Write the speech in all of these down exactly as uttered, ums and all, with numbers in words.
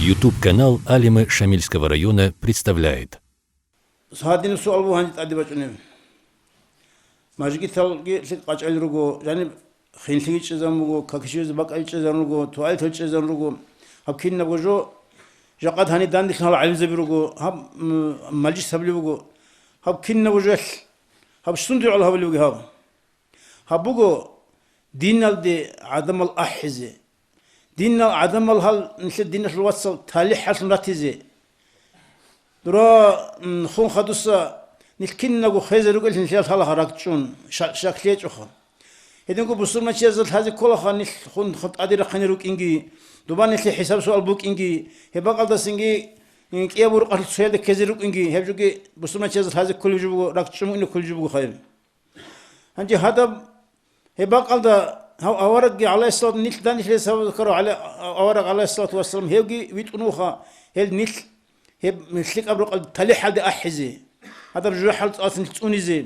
YouTube-канал Алимы Шамильского района представляет. Гьадинаб суал буго гьанже тӀаде бачӀунеб. Мажгиталги лъикӀ къачӀайил руго, жаниб хинлъиги чӀезан буго, какишизе бакӀал чӀезан руго, туалетал чӀезан руго. Гьаб кинабго жо, жакъад гьаниб данделъун гьал гӀалимзаби руго, гьаб, м, мажлис гьабулеб буго. Гьаб кинабго жо, гьаб сунде гӀоло гьабулеб буго гьаб? Гьаб буго диналде гӀадамал ахӀизе. Динал гӀадамал гьал нилъер диналъул вацал талихӀалъун ратизе. Дура, м, хун хадуса нилъ кинабго хвезе ругел нилъер лъалаха ракӀчӀун, ша-, шаклъи гьечӀоха. Гьединго бусурманчияз лъазе кколаха нилъ хун тӀаде рахъине рукӀинги, дуба нилъе хӀисаб-суал букӀинги, гьеб бакӀалдасинги, м, кӀияб урукъалъ цоялда ккезе рукӀинги, гьеб жоги бусурманчияз лъазе кколеб жо буго, ракӀчӀун муъинаб кколеб жо буго хайр. Гьанже гьадаб, гьеб бакӀалда гьав аварагги гӀалайгьиссалату, нилъ данделъизе сабаб ккарав гӀала-, авараг гӀалайгьиссалату вассалам, гьевги витӀун вуха, гьел нилъ, гьеб лъикӀаб рукъалъ талихӀалде ахӀизе, гьадаб жужахӀал цӀалъ нилъ цӀунизе.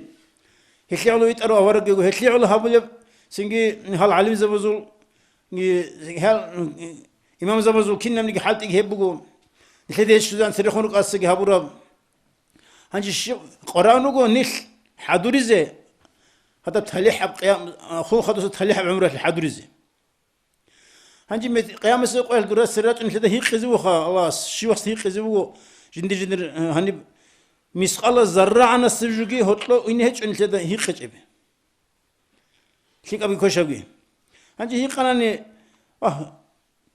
Гьелъие гӀоло витӀарав аварагги вуго, гьелъие гӀоло гьабулеб, цинги гьал гӀалимзабазул, гьал имамзабазул кинабниги хӀалтӀиги гьеб буго, нилъеда гьечӀлъизан церехун рукӀасаги гьабураб. Гьанже щиб Къуръан руго нилъ хӀадуризе, гьадаб талихӀаб къиям-, а, хун хадуса талихӀаб гӀумралъе хӀадуризе. Гьанже мет-, къиямасеб къоялъ дура сер рачӀун нилъеда гьикъизе вуха, Аллагьас, щивас гьикъизе вуго, жиндир-жиндир, а, гьаниб мискъала заррагӀанасеб жуги гьоркьо ине гьечӀо нилъеда гьикъичӀеб. ЛъикӀабги квешабги. Гьанже гьикъанани, агь,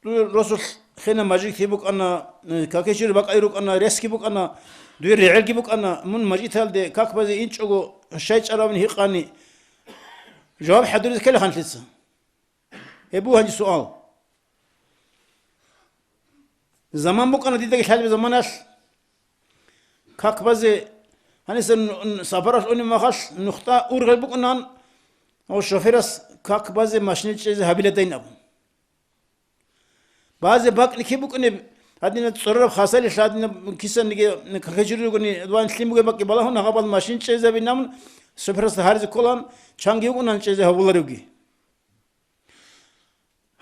дуе росулъ хенаб мажгит букӀана, э, какечир бакӀай рукӀана, ресги букӀана, дуе регӀелги букӀана, мун мажгиталде как базе инчӀого щай чӀаравин гьикъани, жаваб хӀадуризе ккела ханлъица. Гьеб буго гьанже суал. Заман букӀана дидаги лъалеб заманалъ, как базе, гьаниса н-, н-, сапаралъ унеб махалъ нухда ургъел букӀунан, гьав шоферас как базе машинал чӀезе гьабиладайин абун. Базе бакӀ лъикӀ букӀунеб, гьадинаб цӀорораб хасалилъ гьадинаб кисаниги какечир ругони, ван лъим бугеб бакӀги балагьун, гьабал машин чӀезабинамун, шоферасда гьаризе кколан, чанги вукӀунан чӀезе гьабуларевги.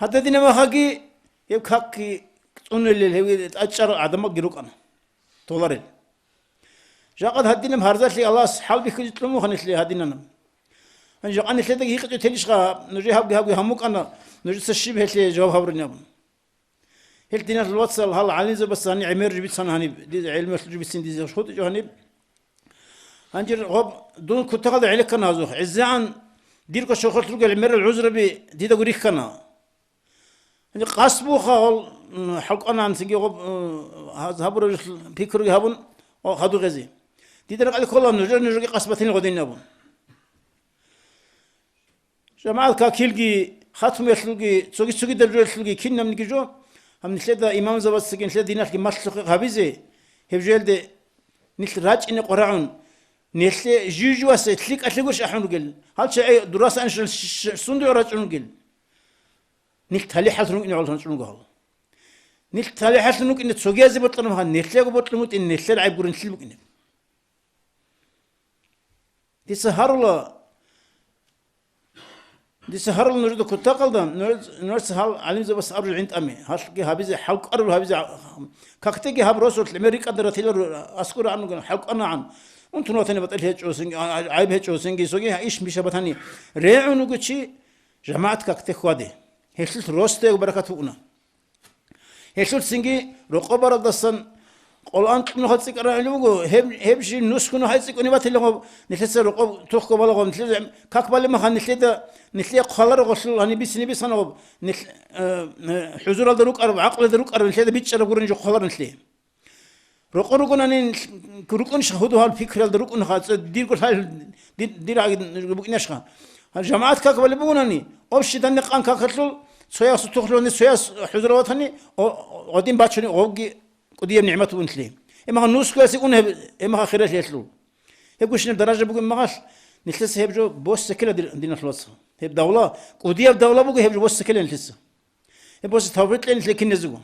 Гьададинаб махаги гьеб какги цӀунулел гьев тӀачӀарал гӀадамалги рукӀана толарел. Жакъад гьадинаб гьарзалъи Аллагьас хӀалбихьизе кьун буго нилъее гьадинанаб. Гьанже жакъа нилъедаги гьикъичӀо телищха, нужее гьабги-гьабги гьамукӀана, нужеца щиб гьелъие жаваб гьабурин абун. Гьел диналъул вацал, гьал гӀалимзабаз гьаниб гӀемер жибицана гьаниб, диз гӀелмуялъул жибицин дизе хутӀичӀо гьаниб. Гьанже гъоб дун кутакалда гӀенеккана гьазухъ. ГӀезегӀан дирго щохолъ ругел гӀемерал гӀузраби дидаго рихьана. Гьанже къасд буха гъол, м, хӀалкӀвананцинги гъоб, м, гьаз гьабураб пикруги гьабун, о, хадугъезе. Дида ракӀалде ккола нужер, нужерги къасд батилин гъодин абун. ЖамагӀат какилги, хатмуялъулги, цоги-цогидаб жоялъулги, кинабниги жо, гьаб нилъеда имамзабацаги нилъеда диналъги малъухъе гьабизе, гьеб жоялде нилъ рачӀине къварагӀун, нилъе жив-живасе лъикӀалъе гурищ ахӀун ругел. Гьал чагӀи дурасанищ ш-, ш-, сунде рачӀун ругел. Нилъ талихӀалъун рукӀине гӀоло рачӀун руго гьал. Нилъ талихӀалъун рукӀине цогиязе бокьараб гьан, нилъего бокьун букӀин, нилъер гӀайб гурин лъил букӀинеб. Дица гьарула, дица гьарула нужеда кутакалда, нуж-, нужеца гьал гӀалимзабас абру гӀинтӀами, гьалъги гьабизе, хӀалкӀвараб гьабизе, какдеги гьаб росулъ гӀемер рикӀкӀадара тилал аскӀура гьануган, хӀалкӀвана гьан. Унтун ватани батӀал гьечӀосинги, а-, а-, гӀайб гьечӀосинги, цоги иш миша батани, регӀун вуго чи, жамагӀат какде хьваде. Гьелъулъ росдего баракат букӀуна. Гьелъул цинги рокъоб баралдасан къоло анкьнухал цӀикӀкӀараб гӀеле буго, гьеб, гьеб жи нусгу нухал цӀикӀкӀуни батилан гъоб, нилъеца рокъоб тухго балагъо, нилъеца как балеб маха нилъеда, нилъее хъваларогъолъул гьаниб бицине бицана гъоб, нилъ, э, э, хӀузуралда рукӀараб, гӀакълалда рукӀараб нилъеда бичӀчӀараб гурин жо хъвалар нилъее. Рокъо ругонани, рукӀунищ гьудул гьал пикралда рукӀун ха, цо дирго лъай, дир, дир гьаги букӀинашха. Гьал жамагӀат как балеб бугонани, общий данде къан какалъул, цояс тухлъуни, цояс хӀузур ватани, о, гъодин бачуни гъовги кӀудияб нигӀмат бугунлъи. Эмаха нусгоясе ун гьеб, эмаха хиралъиялъул. Гьеб гущинаб даража бугеб магъалъ, нилъеца гьеб жо боссекела дир-, диналъул вацал. Гьеб давла, кӀудияб давла буго гьеб жо боссекела нилъеца. Гьеб боссе тавфикъ кье нилъе киназего.